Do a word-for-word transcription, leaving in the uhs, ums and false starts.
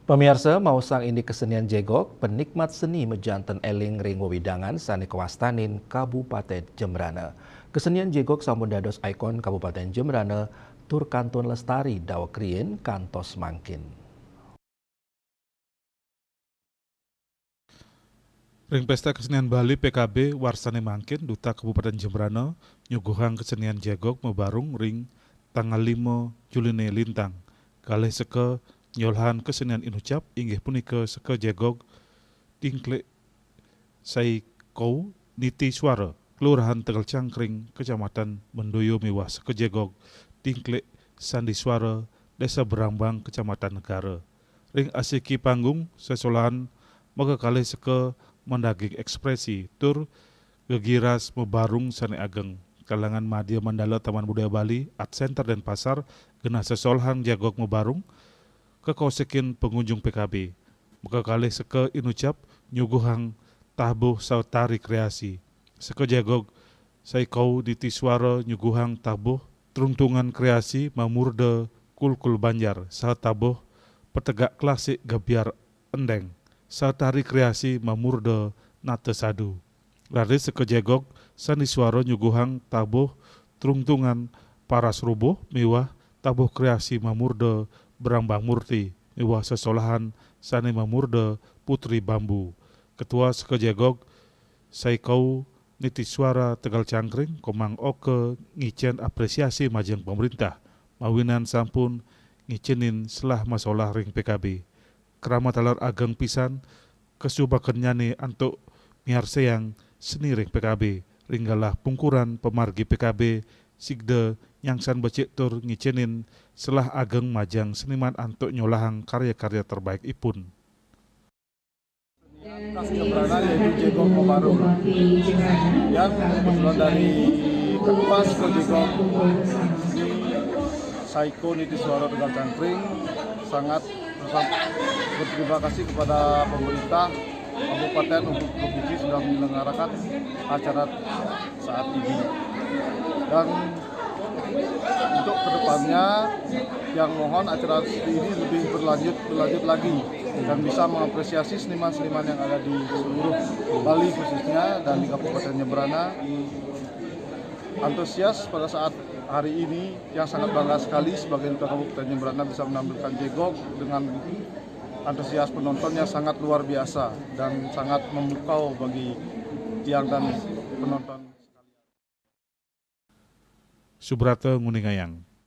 Pamiarsa, maosang indik kesenian jegog, penikmat seni mejanten eling ring wewidangan sane kawastanin Kabupaten Jembrana. Kesenian jegog sampun dados ikon Kabupaten Jembrana tur kantun lestari daweg riyin kantos mangkin. Ring Pesta Kesenian Bali P K B warsane mangkin, Duta Kabupaten Jembrana nyuguhang kesenian jegog mabarung ring tanggal lima Juline lintang. Kalih seka nyolhan kesenian inucap inggih punika seka jegog Tingklik Saikou Niti Suara, Kelurahan Tegal Cangkring, Kecamatan Mendoyo miwah seka jegog Tingklik Sandi Suara, Desa Brambang, Kecamatan Negara. Ring asiki panggung, sesolahan makakalih seka mandaging ekspresi tur gegiras mabarung sane ageng. Kalangan Madya Mandala Taman Budaya Bali, Art Center Denpasar, genah sesolahan jegog mabarung, kakausikin pengunjung P K B. Makakalih seka inucap nyuguhang tabuh saha tari kreasi. Seka jegog Saikou Niti Suara nyuguhang tabuh trungtungan kreasi mamurda kulkul banjar saha tabuh petegak klasik gebyar endeng saha tari kreasi mamurda nata sadu. Raris seka jegog Sandi Suara nyuguhang tabuh trungtungan paras rubuh miwah tabuh kreasi mamurda Brambang Murti miwah sesolahan sane mamurda Putri Bambu. Ketua seka jegog Saikou Niti Suara Tegal Cangkring, Komang Oka, ngicen apresiasi majeng pemerintah mawinan sampun ngicenin selah masolah ring P K B. Krama taler ageng pisan kasubakennyane antuk miarsayang seni ring P K B, ring galah pungkuran pamargi P K B sigda nyangsan becik tur ngicenin selah ageng majeng seniman antuk nyolahang karya-karya terbaik ipun. Khas Jembrana yaitu jegog mabarung. Yang kebetulan dari Ketuas ke jegog ini Saikou Niti Suara Tegal Cangkring sangat bersam-, berterima kasih kepada pemerintah kabupaten untuk provinsi sudah menyelenggarakan acara saat ini. Dan untuk kedepannya, yang mohon acara ini lebih berlanjut berlanjut lagi dan bisa mengapresiasi seniman-seniman yang ada di seluruh Bali khususnya dan di Kabupaten Jembrana. Antusias pada saat hari ini yang sangat bangga sekali sebagai Duta Kabupaten Jembrana bisa menampilkan jegog dengan antusias penonton yang sangat luar biasa dan sangat memukau bagi tiang dan penonton. Subrata nguningayang,